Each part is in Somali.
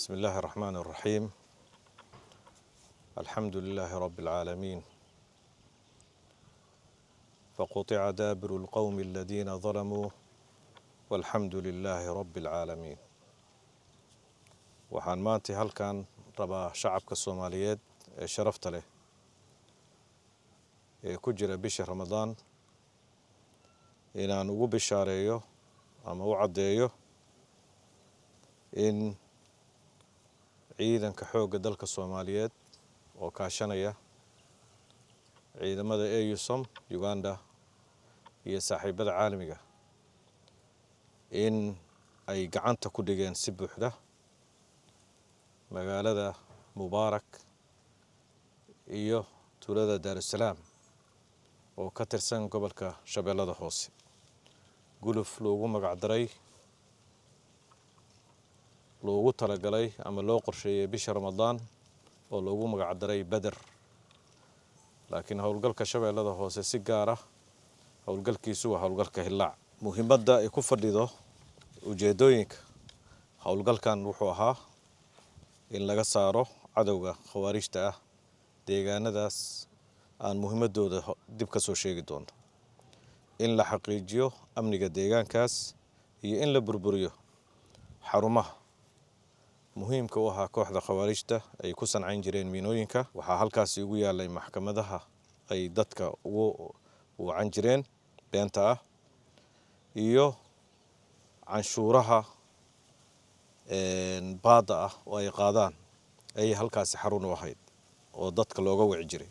بسم الله الرحمن الرحيم، الحمد لله رب العالمين، فقطع دابر القوم الذين ظلموا والحمد لله رب العالمين. Waxaan maanta halkan rabaa shacabka Soomaaliyeed ee sharafta leh ee ku jira bisha Ramadaan inaan ugu bishaareeyo ama u caddeeyo in ciidanka xoogga dalka Soomaaliyeed oo kaashanaya ciidamada AUSSOM, Uganda iyo saaxiibada caalamiga in ay gacanta ku dhigeen si buuxda magaalada Mubaarak iyo tuulada Daarusalaam oo ka tirsan gobolka Shabeellada Hoose, guluf loogu magacdaray, loogu talagalay ama loo qorsheeyey bisha Ramadaan oo loogu magacdaray Beder. Laakiin howlgalka Shabeellada Hoose si gaar ah howlgalkiisu waa howlgalka Hillaac. Muhiimadda ay ku fadhido ujeedooyinka howlgalkan wuxuu ahaa in laga saaro cadowga khawaarijta ah deegaanadaas aan muhiimadooda dib ka soo sheegi doono, in la xaqiijiyo amniga deegaankaas iyo in la burburiyo xarumaha muhiimka u ahaa kooxda khawaarijta ay ku sancayn jireen miinooyinka. Waxaa halkaasi ugu yaalay maxkamadaha ay dadka ugu wacan jireen beenta ah iyo canshuuraha baadda ah oo ay qaadaan ayay halkaasi xarun u ahayd oo dadka looga wici jiray.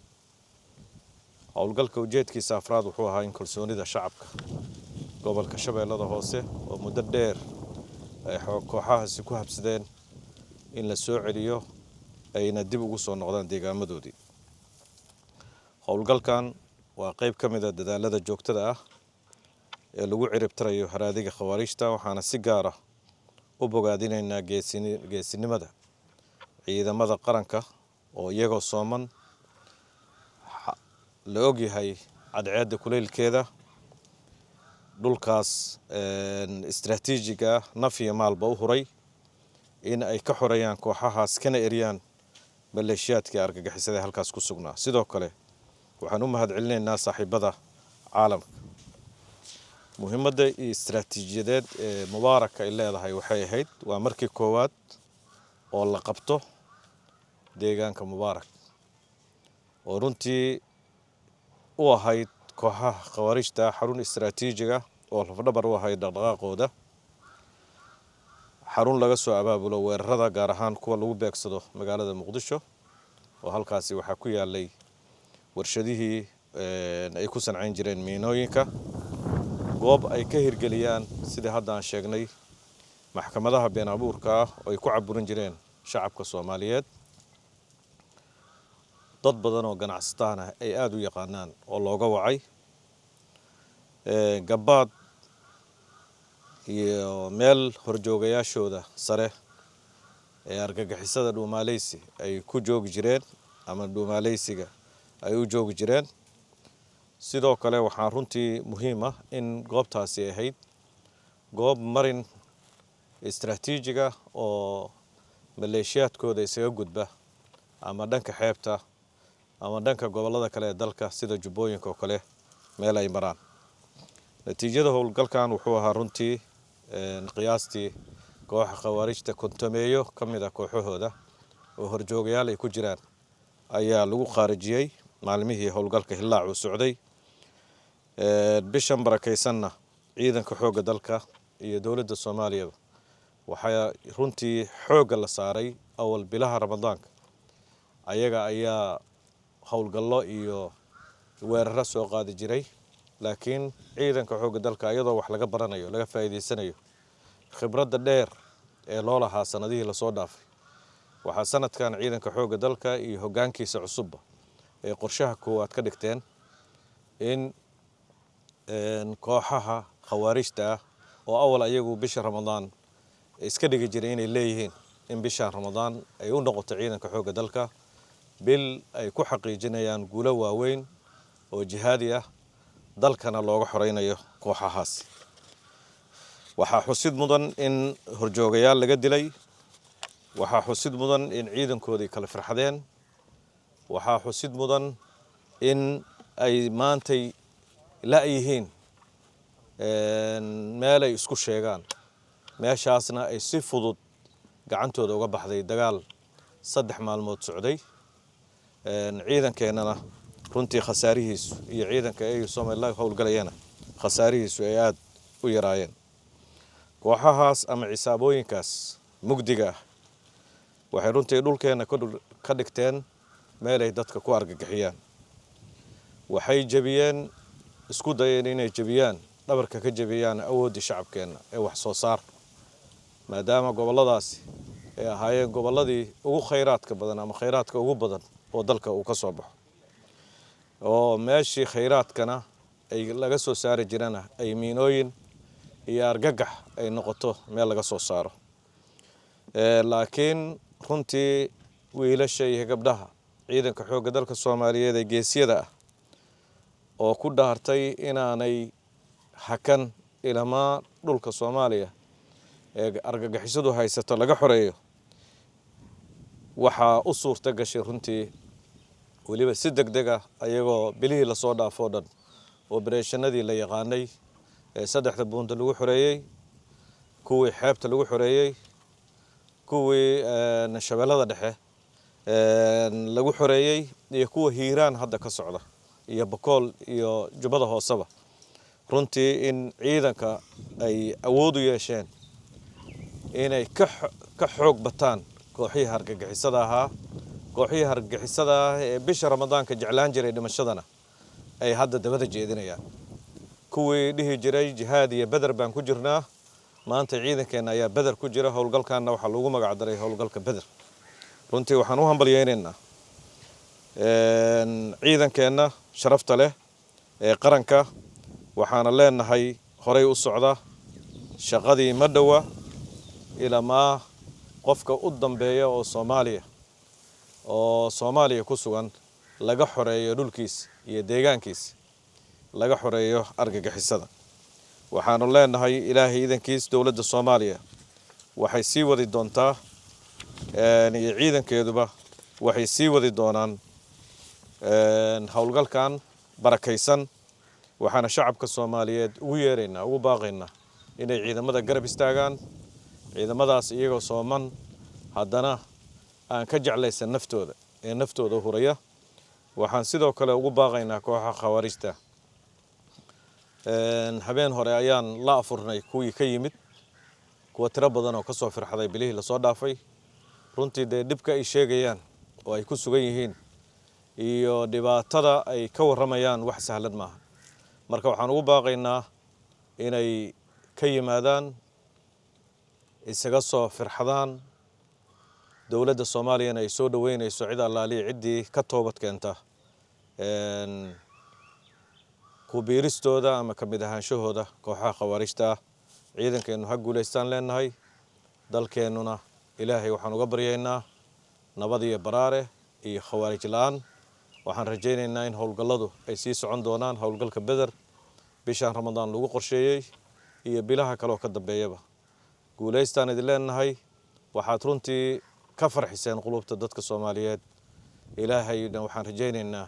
Howlgalka ujeedkiisa afraad wuxuu ahaa in kalsoonida shacabka gobolka Shabeellada Hoose oo muddo dheer ay kooxahaasi ku habsadeen in la soo celiyo, ayna dib ugu soo noqdaan deegaamadoodii. Howlgalkan waa qayb ka mid ah dadaalada joogtada ah ee lagu ciribtirayo haraadiga khawaarijta, waxaana si gaar ah u bogaadinaynaa geesinimada ciidamada qaranka oo iyagoo sooman, la ogyahay cadceedda kuleylkeeda, dhulkaas istraatiijiga ah naf iyo maalba u huray in ay ka xoreeyaan kooxahaas kana eriyaan maleeshiyaadkii argagixisada ee halkaas ku sugnaa. Sidoo kale waxaan u mahadcelinaynaa saaxiibada caalamka. Muhiimadda istiraatiijiyadeed ee Mubaarak ay leedahay waxay ahayd waa markii koowaad oo la qabto deegaanka Mubaarak, oo runtii u ahayd kooxaha khawaarijta xarun istiraatiijiga oo lafdhabar u ahayd dhaqdhaqaaqooda, xarun laga soo abaabulo weerarada, gaar ahaan kuwa lagu beegsado magaalada Muqdisho, oo halkaasi waxaa ku yaalay warshadihii ay ku sancayn jireen miinooyinka, goob ay ka hirgeliyaan sidii hadda aan sheegnay maxkamadaha been abuurka ah oo ay ku caburin jireen shacabka Soomaaliyeed, dad badan oo ganacsataana ay aada u yaqaanaan oo looga wacay gabaad iyo meel horjoogayaashooda sare ee argagixisada dhuumaaleysi ay ku joogi jireen ama dhuumaaleysiga ay u joogi jireen. Sidoo kale waxaa runtii muhiim ah in goobtaasi ahayd goob marin istaraatiijiga oo maleeshiyaadkooda isaga gudba ama dhanka xeebta ama dhanka gobollada kale ee dalka sida Jubbooyinka oo kale meel ay maraan. Natiijada howlgalkan wuxuu ahaa runtii qiyaastii kooxa khawaarijta 50-meeyo ka mid ah kooxahooda oo horjoogayaal ay ku jiraan ayaa lagu khaarijiyey maalmihii howlgalka Hillaac uu socday. Bishan barakaysanna ciidanka xoogga dalka iyo dowladda Soomaaliyaba waxaa runtii xoogga la saaray awal bilaha Ramadaanka ayaga ayaa howlgallo iyo weeraro soo qaadi jiray, laakiin ciidanka xoogga dalka, iyadoo wax laga baranayo, laga faa'iidaysanayo khibradda dheer ee loo lahaa sanadihii lasoo dhaafay, waxaa sanadkan ciidanka xoogga dalka iyo hoggaankiisa cusubba ay qorshaha koowaad ka dhigteen in kooxaha khawaarijta ah oo awal ayagu bisha Ramadaan iska dhigi jiray inay leeyihiin, in bishan Ramadaan ay u noqoto ciidanka xoogga dalka bil ay ku xaqiijinayaan guulo waaweyn oo jihaadi ah, dalkana looga xoreynayo kooxahaasi. Waxaa xusid mudan in horjoogayaal laga dilay. Waxaa xusid mudan in ciidankoodii kala firxadeen. Waxaa xusid mudan in ay maantay la-yihiin meel ay isku sheegaan, meeshaasna ay si fudud gacantooda uga baxday dagaal 3 maalmood socday. Ciidankeennana runtii khasaarihiisu iyo ciidanka ay Soomaaliya howlgalayana khasaarihiisu ay aada u yaraayeen. Kooxahaas ama cisaabooyinkaas mugdiga ah waxay runtii dhulkeenna ka dhigteen meel ay dadka ku argagixiyaan. Waxay jebiyeen, isku dayeen inay jebiyaan, dhabarka ka jebiyaan awooddii shacabkeenna ee wax soo saar, maadaama gobolladaasi ay ahaayeen gobolladii ugu khayraadka badan ama khayraadka ugu badan oo dalka uu ka soo baxo, oo meeshii khayraadkana ay laga soo saari jirana ay miinooyin iyo argagax ay noqoto meel laga soo saaro. Laakiin runtii wiilasha iyo gabdhaha ciidanka xoogga dalka Soomaaliyeed ee geesiyada ah oo ku dhaartay inaanay hakan ilamaa dhulka Soomaaliya ee argagixisadu haysato laga xoreeyo, waxaa u suurta gashay runtii weliba si deg deg ah, ayagoo bilihii lasoo dhaafoo dhan obereshanadii la yaqaanay ee saddexda buunta lagu xoreeyey, kuwii xeebta lagu xoreeyey, kuwii Shabeellada Dhexe lagu xoreeyey iyo kuwa Hiiraan hadda ka socda iyo Bakool iyo Jubbada Hooseba, runtii in ciidanka ay awood u yeesheen inay ka xoog bataan kooxihii hargagixisada ahaa. Kooxihii hargagixisada ah ee bisha Ramadaanka jeclaan jiray dhimashadana ay hadda dabada jeedinayaan. Kuwii dhihi jiray jihaad iyo Beder baan ku jirnaa, maanta ciidankeenna ayaa Beder ku jira. Howlgalkaanna waxaa loogu magac daray howlgalka Beder. Runtii waxaan u hambalyeynaynaa ciidankeenna sharafta leh ee qaranka, waxaana leenahay horay u socda, shaqadii ma dhowa ilamaa qofka u dambeeya oo Soomaaliya oo Soomaaliya ku sugan laga xoreeyo dhulkiisa iyo deegaankiisa, laga xoreeyo argagixisada. Waxaanu leenahay Ilaahay idankiis dowladda Soomaaliya waxay sii wadi doontaa iyo ciidankeeduba waxay sii wadi doonaan howlgalkan barakaysan. Waxaana shacabka Soomaaliyeed ugu yeeraynaa, ugu baaqaynaa inay ciidamada garab istaagaan, ciidamadaas iyagoo sooman haddana aan ka jeclaysan naftooda ee naftooda huraya. Waxaan sidoo kale ugu baaqaynaa kooxaha khawaarijta. Habeen hore ayaan la afurnay kuwii ka yimid, kuwa tiro badan oo ka soo firxaday bilihii lasoo dhaafay. Runtii dee dhibka ay sheegayaan oo ay ku sugan yihiin iyo dhibaatada ay ka warramayaan wax sahlan maaha. Marka waxaan ugu baaqaynaa inay ka yimaadaan, isaga soo firxadaan, dowladda Soomaaliyana ay soo dhoweynayso cid allaaliya ciddii ka toobad keenta ku biiristooda ama ka mid ahaanshahooda kooxaha khawaarijta ah. Ciidankeennu ha guulaystaan leenahay, dalkeennuna Ilaahay waxaan uga baryaynaa nabad iyo baraare iyo khawaarij la-aan. Waxaan rajaynaynaa in howlgalladu ay sii socon doonaan, howlgalka Beder bishaan Ramadaan lagu qorsheeyey iyo bilaha kaleoo ka dambeeyaba. Guulaystaan idin leenahay. Waxaad runtii ka farxiseen qulubta dadka Soomaaliyeed. Ilaahayna waxaan rajaynaynaa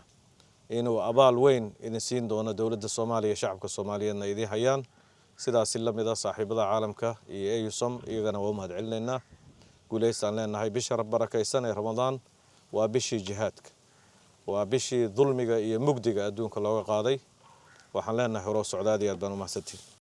inuu abaal weyn idin siin doono, dowladda Soomaaliya, shacabka Soomaaliyeedna idiin hayaan. Sidaasi la mid a saaxiibada caalamka iyo AUSSOM iyagana waa u mahad celinaynaa. Guulaystaan leenahay. Bisha barakaysan ee Ramadaan waa bishii jihaadka, waa bishii dulmiga iyo mugdiga adduunka looga qaaday. Waxaan leenahay horoo socdaad iyo aad baan u mahadsantiin.